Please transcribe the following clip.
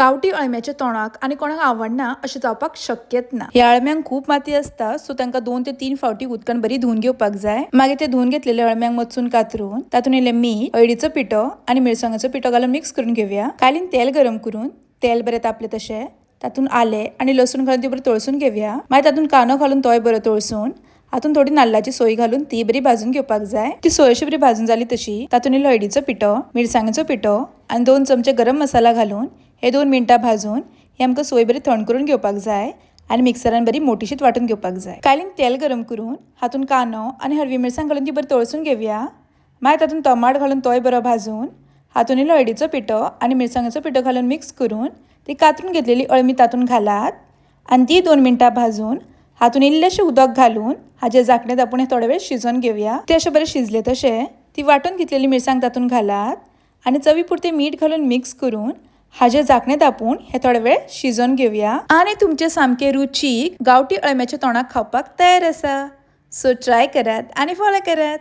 गांवठी अळम्याच्या तोंडाक आनी कोणाक आवडना अशें जावपाक शक्यच ना. ह्या अळम्यांक खूब माती आसता, सो तांकां 2 ते 3 फावटी उदकान बरी धुवन घेवपाक जाय. मागीर ते धुवन घेतलेले अळम्यांक मचून कातरून तातूंत इल्लें मीठ, हळदीचो पिठो आनी मिरसांगाचो पिठो घालून मिक्स करून घेवया. कालीन तेल गरम करून तेल बरें तापलें तशें तातूंत आलें आनी लसूण घालून ती बरी तळसून घेवया. मागीर तातूंत कांदो घालून तोय बरो तळसून हातूंत थोडी नाल्लाची सोय घालून ती बरी भाजून घेवपाक जाय. ती सोय अशी बरी भाजून जाली तशी तातूंत इल्लो हळदीचो पिठो, मिरसांगेचो पिठो आनी 2 चमचे गरम मसाला घालून हे 2 मिनटां भाजून ही आमकां सोय बरी थंड करून घेवपाक जाय आनी मिक्सरान बरी मोटीशीच वांटून घेवपाक जाय. कालीन तेल गरम करून हातूंत कांदो आनी हरवी मिरसांग घालून ती बरी तळसून घेवया. मागीर तातूंत टमाट घालून तोय बरो भाजून हातूंत इल्लो हळदीचो पिठो आनी मिरसांगेचो पिठो घालून मिक्स करून ती कातरून घेतलेली अळमी तातूंत घालात आनी ती 2 मिनटां भाजून हातूंत इल्लेशें उदक घालून हाजेर झाकणें धांपून हें थोडे वेळ शिजोवन घेवया. तें अशें बरें शिजलें तशें ती वांटून घेतलेली मिरसांग तातूंत घालात आनी चवी पुरतें मीठ घालून मिक्स करून हाजेर झाकणें धांपून हें थोडे वेळ शिजोवन घेवया आनी तुमचें सामकें रुचीक गांवठी अळम्याचें तोंडाक खावपाक तयार आसा. सो ट्राय करात आनी फॉलो करात.